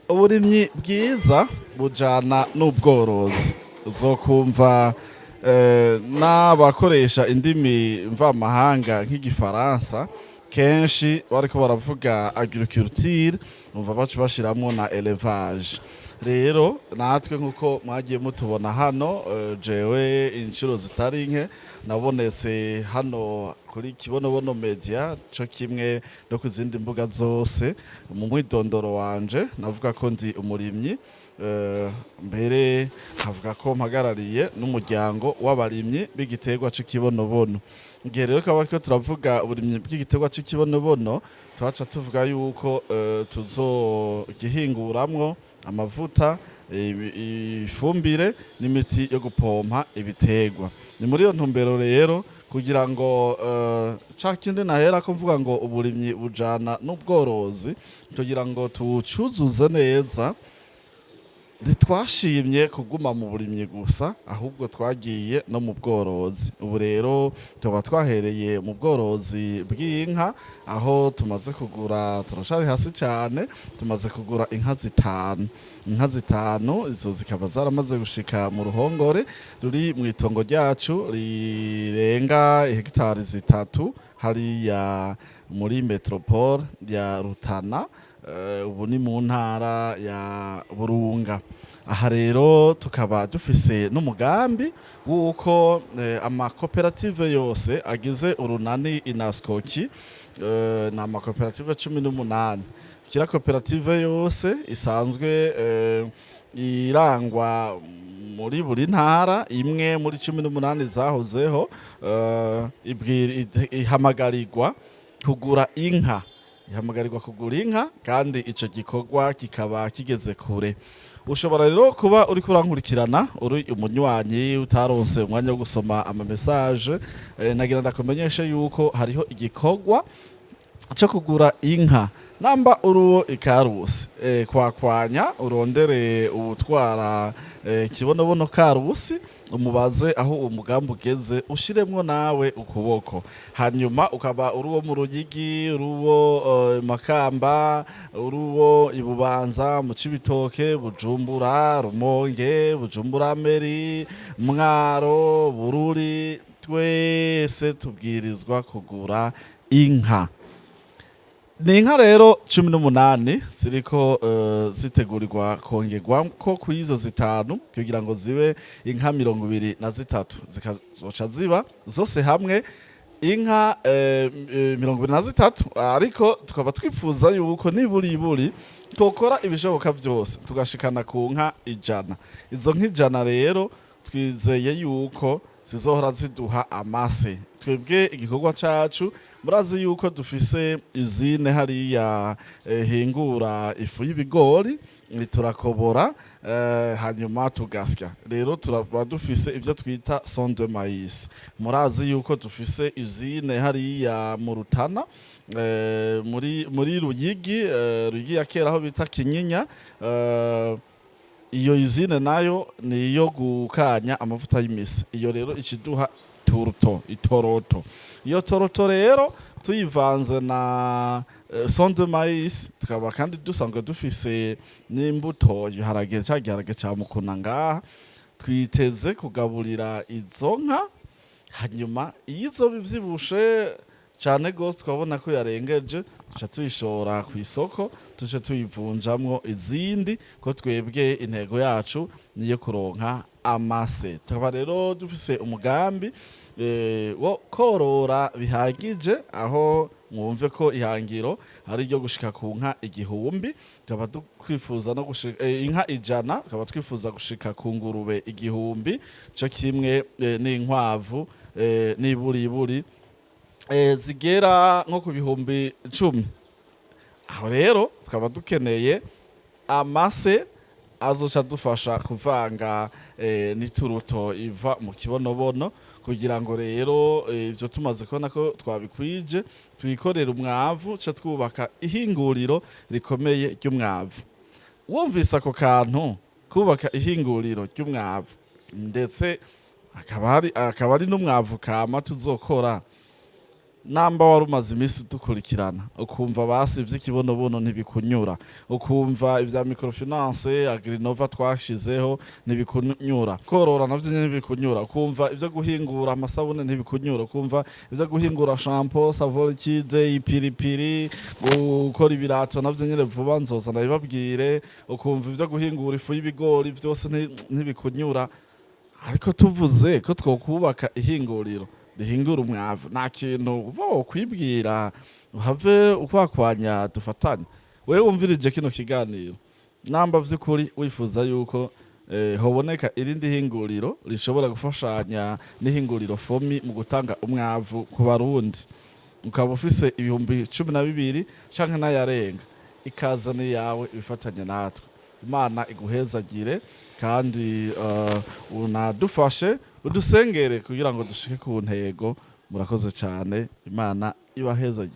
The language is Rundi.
Uburimyi bwiza bujana n'ubworozi. Uzokumva n'abakoresha indimi mvamahanga nk'igifaransa kenshi bariko baravuga agriculture, umva baca bashiramwo na élevage. Rero natwe, nk'uko mwagiye mutubona hano, jewe inshuro zitari nke nabonetse hano kuri Kibonobono Media co kimwe no ku zindi mbuga zose, mu mwidondoro wanje navuga ko ndi umurimyi, mbere nkavuga ko mpagarariye n'umuryango w'abarimyi b'igiterwa c'ikibonobono. Igihe rero kaba ko turavuga uburimyi bw'igiterwa c'ikibonobono, twaca tuvuga yuko tuzogihinguramwo amavuta, ifumbire n'imiti yo gupompa ibiterwa. Ni muri iyo ntumbero rero, kugira ngo ca kindi nahera ko mvuga ngo uburimyi bujana n'ubworozi, kugira ngo tuwucuzuze neza, ntitwashimye kuguma mu burimyi gusa, ahubwo twagiye no mu bworozi. Ubu rero tuba twahereye mu bworozi bw'inka, aho tumaze kugura, turacari hasi cyane, tumaze kugura inka zitanu. Inka zitanu izo zikaba zaramaze gushika mu ruhongore ruri mu itongo ryacu rirenga hegitari 3 hariya muri metropole ya Rutana, ubu ni mu ntara ya Burunga. Aha rero tukaba dufise n'umugambi w'uko amakoperative yose agize urunani Inaskoki, ni amakoperative 18, kira koperative yose isanzwe irangwa muri buri ntara imwe muri 18 zahozeho, ihamagarirwa kugura inka, ihamagarirwa kugura inka, kandi ico gikorwa kikaba kigeze kure. Ushobora rero kuba uriko urankurikirana uri umunywanyi utaronse umwanya wo gusoma ama message, nagira ndakumenyeshe yuko hariho igikorwa cyo kugura inka. Namba uruwo ikarusi, kwakwanya urondere uwutwara Kibonobono Karusi, umubaze aho uwo mugambi ugeze, ushiremwo nawe ukuboko. Hanyuma ukaba uruwo mu Ruyigi, uruwo Makamba, uruwo Ibubanza, mu Cibitoke, Bujumbura, Rumonge, Bujumbura Meri, Mwaro, Bururi, twese tubwirizwa kugura inka. Ni inka rero 18 ziriko zitegurirwa kongerwa ko kuri izo zitanu, kugira ngo zibe inka 23, zikazoca ziba zose hamwe inka 23. Ariko tukaba twifuza yuko niburi iburi twokora ibishoboka byose tugashikana ku nka 100. Izo nka 100 rero twizeye yuko zizohora ziduha amase. Twebwe igikorwa cacu, murazi yuko dufise usine hariya hingura ifu y'ibigori, turakobora, hanyuma tugasya. Rero turaba dufise ibyo twita son de maïs. Murazi yuko dufise usine hariya mu Rutana, muri Ruyigi, Ruyigi ya kera, aho bita Kinyinya. Iyo usine nayo ni iyo gukanya amavuta y'imise. Iyo rero ikiduha tourteau, itoroto. Iyo toroto rero tuyivanze na son de maïs, tukaba kandi dusanzwe dufise n'imbuto ibiharage, ca giharage ca mukuna ngaha, twiteze kugaburira izo nka. Hanyuma iyo izoba ivyibushe cane gose, twabona ko yarengeje, tuca tuyishora ku isoko, tuce tuyivunjamwo izindi, ko twebwe intego yacu niyo kuronka amase. Tukaba rero dufise umugambi wo korora bihagije, aho mwumve ko ihangiro ari iryo gushika ku nka 1000, tukaba twifuza no gushika inka 100, tukaba twifuza gushika ku ngurube 1000, co kimwe n'inkwavu, n'iburiburi zigera nko ku 10.000. Aho rero tukaba dukeneye amase azoca dufasha kuvanga n'ituruto iva mu kibonobono, kugira ngo rero ivyo tumaze kubona ko twabikwije, twikorere umwavu, ca twubaka ihinguriro rikomeye ry'umwavu. Wumvise ako kantu, kubaka ihinguriro ry'umwavu, ndetse akaba ari n'umwavu kama tuzokora. Namba wari umaze iminsi udukurikirana, ukumva basi ivy'ikibonobono ntibikunyura, ukumva ivya microfinance Agrinova twashizeho ntibikunyura, korora navyo nyene ntibikunyura, ukumva ivyo guhingura amasabune ntibikunyura, ukumva ivyo guhingura shampoo, savon liquide, ipiripiri, gukora ibirato navyo nyene vuba nzoza ndabibabwire, ukumva ivyo guhingura ifu y'ibigori vyose ntibikunyura, ariko tuvuze ko twokubaka ihinguriro rihingura umwavu, nta kintu uba wokwibwira uhave ukwakwanya dufatanye. Wewe wumvirije kino kiganiro, namba vy'ukuri wifuza yuko hoboneka irindi hinguriro rishobora gufashanya n'ihinguriro FOMI mu gutanga umwavu ku Barundi, ukaba ufise 12,000 canke n'ayarenga, ikaza ni yawe, ibifatanye natwe. Imana iguhezagire kandi unadufashe, udusengere kugira ngo dushike ku ntego. Murakoze cyane, Imana ibahezagire.